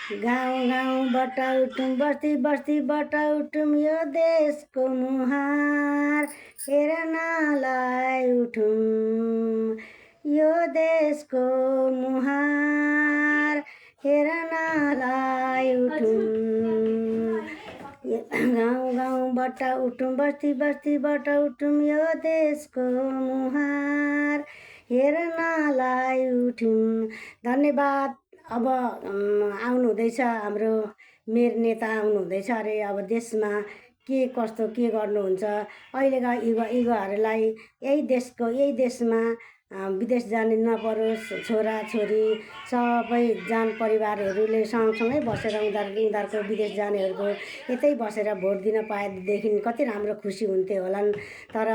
गाउँ गाउँबाट उठौँ बस्ती बस्तीबाट उठौँ यो देशको मुहार हेर्नलाई उठौँ यो देशको मुहार हेर्नलाई उठौँ गाउँ गाउँबाट उठौँ बस्ती बस्तीबाट उठौँ यो देशको मुहार हेर्नलाई उठौँ। धन्यवाद। अब आउनु हुँदैछ हाम्रो मेयर नेता आउनु हुँदैछ अरे। अब देशमा के कस्तो के गर्नुहुन्छ अहिलेका युवाहरूलाई यही देशमा विदेश जाने नपरोस्। छोराछोरी सबै जान परिवारहरूले सँगसँगै बसेर उनीहरूको विदेश जानेहरूको यतै बसेर भोट दिन पाएदेखि कति राम्रो खुसी हुन्थे होलान्। तर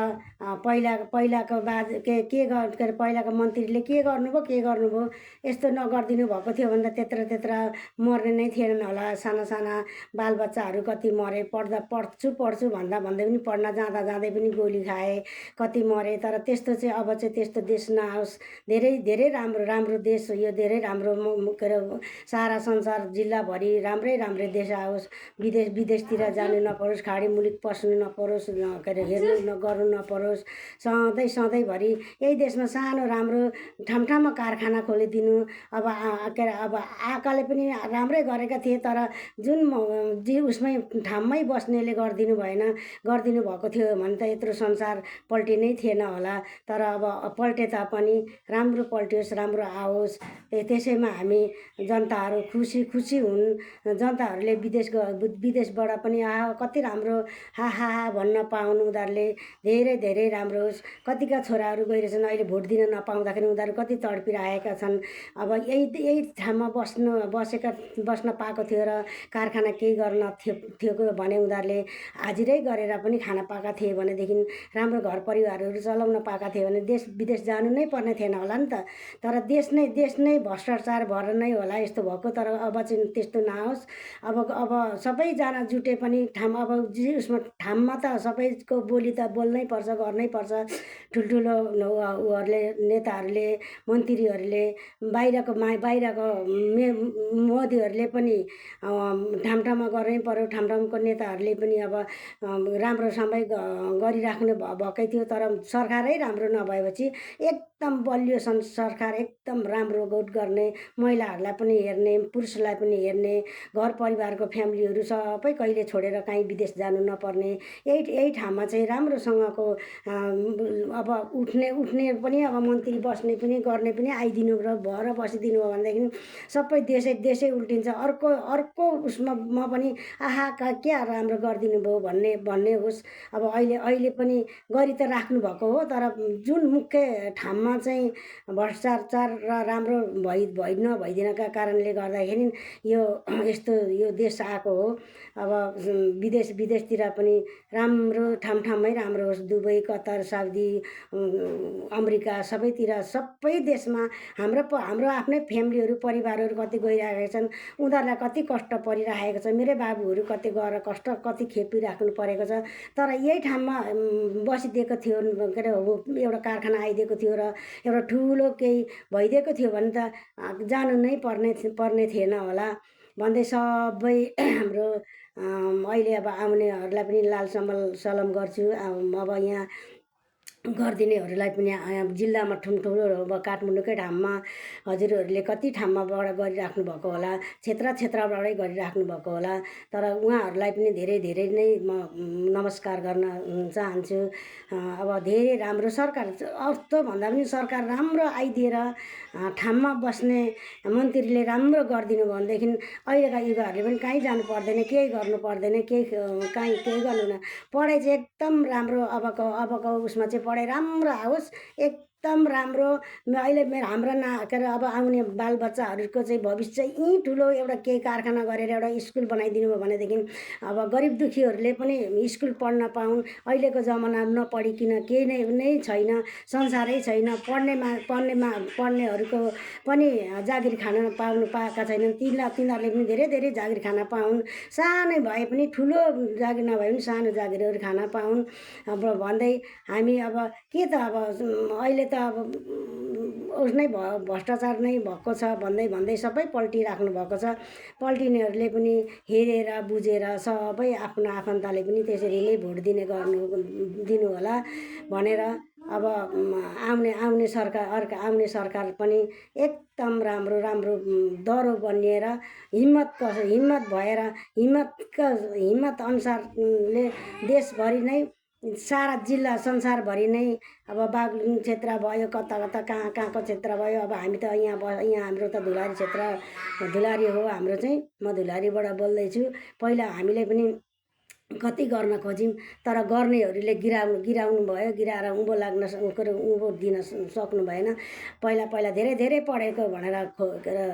पहिलाको के अरे पहिलाको मन्त्रीले के गर्नुभयो यस्तो नगरिदिनु भएको थियो भने त त्यत्र मर्ने नै थिएनन् होला। साना बालबच्चाहरू कति मरे, पढ्छु भन्दा भन्दै पनि पढ्न जाँदै पनि गोली खाए, कति मरे। तर त्यस्तो चाहिँ अब चाहिँ त्यस्तो देश नआओस्। धेरै राम्रो देश यो, धेरै राम्रो के अरे सारा संसार जिल्लाभरि राम्रै देश आओस्। विदेशतिर जानु नपरोस्, खाडी मुलुक पस्नु नपरोस्, के अरे हेर्नु गर्नु नपरोस्। सधैँभरि यही देशमा सानो राम्रो ठाउँमा कारखाना खोलिदिनु। अब के अरे अब आकाले पनि राम्रै गरेका थिए, तर जुन उसमै ठाउँमै बस्नेले गरिदिनु भएको थियो भने त यत्रो संसार पल्टिनै थिएन होला। तर अब पल्टे तापनि राम्रो पल्टियोस्, राम्रो आओस्। त्यसैमा हामी जनताहरू खुसी हुन्। जनताहरूले विदेशबाट पनि कति राम्रो हा भन्न पाउनु उनीहरूले धेरै राम्रो होस्। कतिका छोराहरू गइरहेछन् अहिले भोट दिन नपाउँदाखेरि उनीहरू कति तडपिरहेका छन्। अब यही ठाउँमा बस्न पाएको थियो र कारखाना केही गर्न थियो भने उनीहरूले हाजिरै गरेर पनि खाना पाएका थिए भनेदेखि राम्रो घर परिवारहरू चलाउन पाएका थिए भने देश विदेश जानु नै पर्ने थिएन होला नि त। तर देश नै भ्रष्टाचार भएर नै होला यस्तो भएको। तर अब चाहिँ त्यस्तो नहोस्। अब सबैजना जुटे पनि अब उसमा ठाउँमा त सबैको बोली त बोल्नै पर्छ, गर्नै पर्छ। ठुल्ठुलो उहरूले नेताहरूले मन्त्रीहरूले बाहिरको मोदीहरूले पनि ठाउँमा गर्नै पर्यो। ठाउँको नेताहरूले पनि अब राम्रो समय गरिराख्नु भएकै थियो। तर सरकारै राम्रो नभएपछि एकदम बलियो सरकार, एकदम राम्रो गर्ने, महिलाहरूलाई पनि हेर्ने, पुरुषलाई पनि हेर्ने, घर परिवारको फ्यामिलीहरू सबै कहिले छोडेर काहीँ विदेश जानु नपर्ने, यही ठाउँमा चाहिँ राम्रोसँगको अब उठ्ने पनि अब मन्त्री बस्ने पनि गर्ने पनि आइदिनु र भएर बसिदिनु हो भनेदेखि सबै देशै उल्टिन्छ। अर्को उसमा म पनि आहा क्या राम्रो गरिदिनु भयो भन्ने होस्। अब अहिले पनि गरि त राख्नु भएको हो, तर जुन मुख्य ठाउँमा चाहिँ भ्रष्टाचार र राम्रो नभइदिनका कारणले गर्दाखेरि यो देश आएको हो। अब विदेशतिर पनि राम्रो ठाउँमै राम्रो होस्। दुबई, कतर, साउदी, अमेरिका सबैतिर सबै देशमा हाम्रो आफ्नै फ्यामिलीहरू परिवारहरू कति गइरहेका छन्। उनीहरूलाई कति कष्ट परिरहेको छ। मेरै बाबुहरू कति गएर कति खेपिराख्नु परेको छ। तर यही ठाउँमा बसिदिएको थियो, के अरे एउटा कारखाना आइदिएको थियो र एउटा ठुलो केही भइदिएको थियो भने त जानु नै पर्ने थिएन होला भन्दै सबै हाम्रो अहिले अब आउनेहरूलाई पनि लाल सलाम गर्छु। अब यहाँ गरिदिनेहरूलाई पनि जिल्लामा ठुलो अब काठमाडौँकै ठाउँमा हजुरहरूले कति ठाउँमाबाट गरिराख्नु भएको होला, क्षेत्रबाटै गरिराख्नु भएको होला। तर उहाँहरूलाई पनि धेरै नै म नमस्कार गर्न चाहन्छु। अब धेरै राम्रो सरकार, अस्तो भन्दा पनि सरकार राम्रो आइदिएर ठाउँमा बस्ने मन्त्रीले राम्रो गरिदिनु भनेदेखि अहिलेका युवाहरूले पनि कहीँ जानु पर्दैन, केही गर्नु पर्दैन, केही गर्नु पढाइ चाहिँ एकदम राम्रो। अबको उसमा चाहिँ पढाइ राम्रो आओस्, एकदम राम्रो। अहिले हाम्रो के अरे अब आउने बालबच्चाहरूको चाहिँ भविष्य यहीँ ठुलो एउटा केही कारखाना गरेर एउटा स्कुल बनाइदिनु भयो भनेदेखि अब गरिब दुखीहरूले पनि स्कुल पढ्न पाउन्। अहिलेको जमाना नपढिकन केही नै छैन, संसारै छैन। पढ्नेहरूको पनि जागिर खान पाएका छैनन्। तिनीहरूले पनि धेरै जागिर खान पाउन्। सानै भए पनि ठुलो जागिर नभए पनि सानो जागिरहरू खान पाउन् अब भन्दै हामी अब के त अब अहिले त अब उस नै भ्रष्टाचार नै भएको छ भन्दै भन्दै सबै पल्टिराख्नु भएको छ। पल्टिनेहरूले पनि हेरेर बुझेर सबै आफ्नो आफन्तले पनि त्यसरी नै भोट दिनु होला भनेर अब आउने सरकार पनि एकदम राम्रो दह्रो बनिएर हिम्मत भएर हिम्मत अनुसारले देशभरि नै सारा जिल्ला संसारभरि नै अब बागलुङ क्षेत्र भयो, कता कहाँको क्षेत्र भयो। अब हामी त यहाँ हाम्रो त धुलारी क्षेत्र, धुलारी हो हाम्रो चाहिँ। म धुलारीबाट बोल्दैछु। पहिला हामीले पनि कति गर्न खोज्यौँ, तर गर्नेहरूले गिराउनु भयो, गिराएर उँभो उँभो दिन सक्नु भएन। पहिला धेरै पढेको भनेर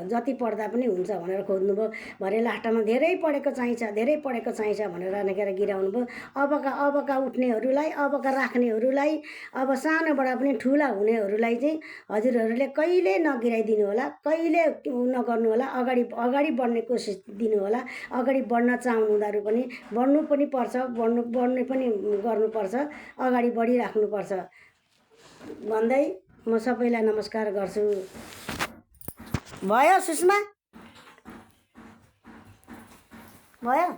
जति पढ्दा पनि हुन्छ भनेर खोज्नुभयो, भरे लास्टमा धेरै पढेको चाहिन्छ भनेर निकेर गिराउनु भयो। अबका उठ्नेहरूलाई, अबका राख्नेहरूलाई, अब सानोबाट पनि ठुला हुनेहरूलाई चाहिँ हजुरहरूले कहिले नगिराइदिनु होला, कहिले नगर्नु होला। अगाडि बढ्ने कोसिस दिनु होला। अगाडि बढ्न चाहनुहुँदाहरू पनि बढ्नु पनि पर्छ, बढ्ने पनि गर्नुपर्छ, अगाडि बढिराख्नुपर्छ भन्दै म सबैलाई नमस्कार गर्छु। भयो सुषमा? भयो?